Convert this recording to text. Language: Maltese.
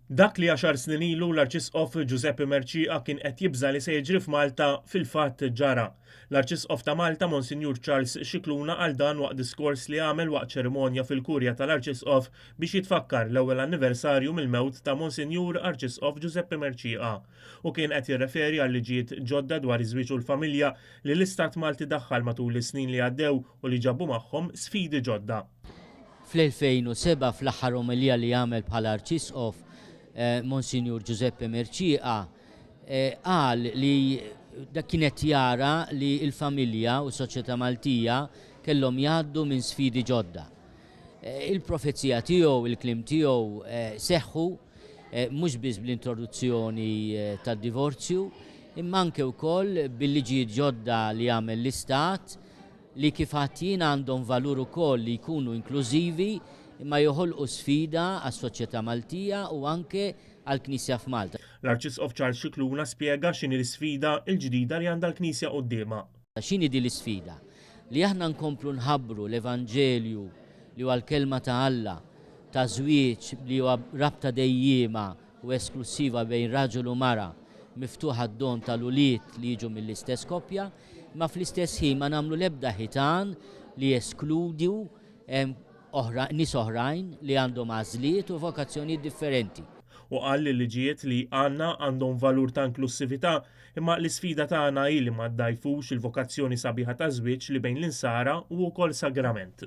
Dak li għaxar snin ilu l-Arċisqof Giuseppe Mercieca kien qed jibża' li se jiġri f'Malta, fil-fatt ġara. L-Arċisqof ta' Malta, Monsinjur Charles Scicluna qal dan waqt diskors li għamel waqt ċerimonja fil-Kurja tal-Arċisqof biex jitfakkar l-ewwel anniversarju mill-mewt ta' Monsinjur Arċisqof Giuseppe Mercieca. Hu kien qed jirreferi għal liġijiet ġodda dwar iż-żwieġ u l-familja li l-Istat Malti daħħal matul is-snin li għaddew u li ġabu magħhom sfidi ġodda. Fl-2007 fl-aħħar omelija li għamel bħala Arċisqof, Monsinjur Giuseppe Mercieca qal li kien qed jara li l-familja u s-soċjetà Maltija kellhom jgħaddu minn sfidi ġodda. Il-profezija tiegħu, il-kliem tiegħu seħħu mhux biss bl-introduzzjoni tad-divorzju, imma anke wkoll bil-liġijiet ġodda li għamel l-Istat li kif għedt jien għandhom valur ukoll li jkunu inklużivi imma joħolqu sfida għas-soċjetà Maltija u anke għall-Knisja f'Malta. L-Arċisqof Charles Scicluna spjega x'inhi l-isfida l-ġdida li għandha l-Knisja quddiemha. X'inhi din l-isfida? Li aħna nkomplu nħabbru l-Evanġelju li huwa l-Kelma ta' Alla, ta' żwieġ li huwa rabta dejjiema u esklussiva bejn raġel u mara, miftuħ għad-don tal-ulied li jiġu mill-istess koppja, imma fl-istess ħin ma nagħmlu l-ebda ħitan li jeskludu nies oħrajn li għandhom għażliet u vokazzjonijiet differenti. Hu qal li l-liġijiet li għandna għandhom valur ta' inklussività, imma l-isfida tagħna hi li ma ddgħajfux il-vokazzjoni sabiħa taż-żwieġ li bejn l-insara hu wkoll sagrament.